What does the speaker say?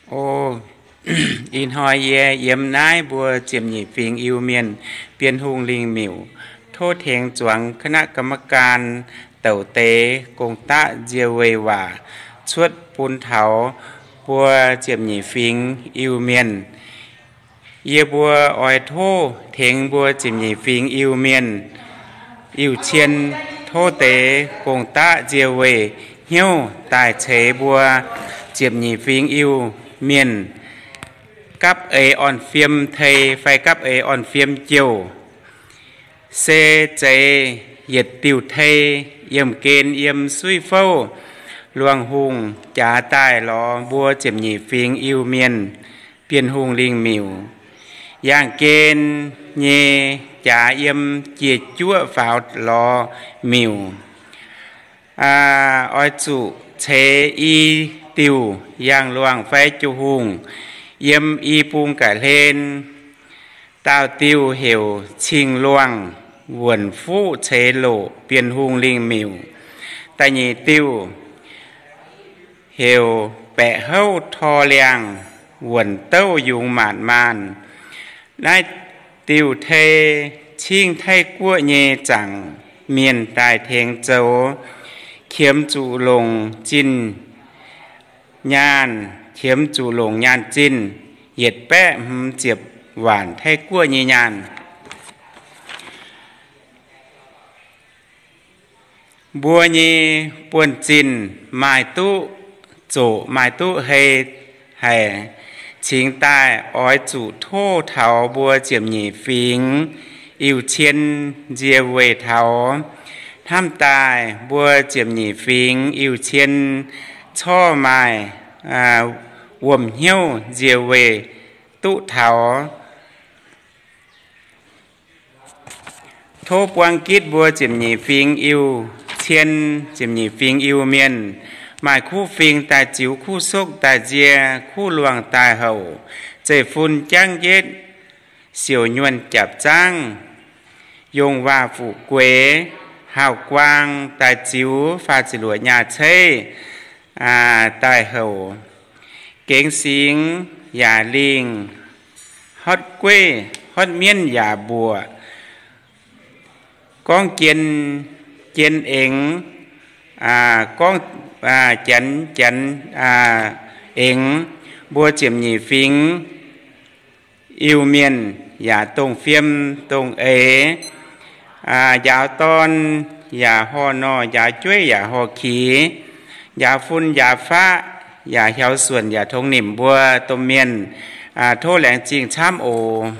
O, ih hnoi yie yiem naaiv mbuo Ziepc Nyeic Fingx Iu-Mienh, Bienh Hungh Lingh Miuc, tov tengx zuangx คณะกรรมการ douc deix gong-daqv nzie weih waac cuotv bun taux mbuo Ziepc Nyeic Fingx Iu-Mienh. Yie mbuo oix tov tengx mbuo Ziepc Nyeic Fingx Iu-Mienh, Iu-Cien, tov deix gong-daqv nzie weih hnyouv daaih ceix mbuo Ziepc Nyeic Fingx Iu-Mienh gapv eix orn-fiem tei fai gapv eix orn-fiem jouh. Se zeiz yietc diuh tei, yiemh gen yiem suiv fouv luangh hungh jaax daaih lorz mbuo Ziepc Nyeic Fingx Iu-Mienh, Bienh Hungh Lingh Miuc. Yangh gen nyei jaax yiem jiex juoqv faaux lorz miuc. Oix zuqc ceix i diuh yangh luangh fai jiu hungh yiem i bung ga'hlen. Daauh diuh heuc Cing Luangh Wuonc Fuqv Ceix Loqc, Bienh Hungh Lingh Miuc. Da'nyeic diuh heuc Baeqc Houv Tor Liangh Wuonc Douv Yungz Maanc Maanh. Naaiv diuh tei cingv Taiv Guoqv nyei zaangc mienh daaih tengx zoux, qiemx zuqc longc zinh nyaanh, qiemx zuqc longc nyaanh zinh yietc baeqv hmz ziepc waanc Taiv Guoqv nyei nyaanh. Mbuo nyei buonv-zinh maaih duqv zoqc maaih duqv hei haic, cingx daaih oix zuqc tov taux mbuo Ziepc Nyeic Fingx Iu-Cien nzie weih taux. Hnamv daaih mbuo Ziepc Nyeic Fingx Iu-Cien corc maaih wuom hnyouv nzie weih duqv taux. Tov buang gitv mbuo Ziepc Nyeic Fingx Iu-Cien, Ziepc Nyeic Fingx Iu-Mienh, maaih kuv fing daaih ziux, kuv sokv daaih nzie, kuv luangh daaih houc, zeiv-fun jangv njetv, siouc nyuonh japc zaangv, yongh waac fuqv gueix, haauh-guaang daaih ziux, faah ziepc luoqc nyaah ceiv daaih houc, gengx singx yaac lingh, hotv gueiv hotv mienv yaac mbuoqc, gorngv jien, jien engx, gorngv janx, janx engx, mbuo Ziepc Nyeic Fingx Iu-Mienh yaac dongh fiem dongh eix, njaaux dorn yaac horh nor, njaaux jueiv yaac horh kix, njaaux fun njaaux faqv yaac hiaux suonc yaac tongx nimc mbuo domh mienh. Tov laengz zingh camv oc.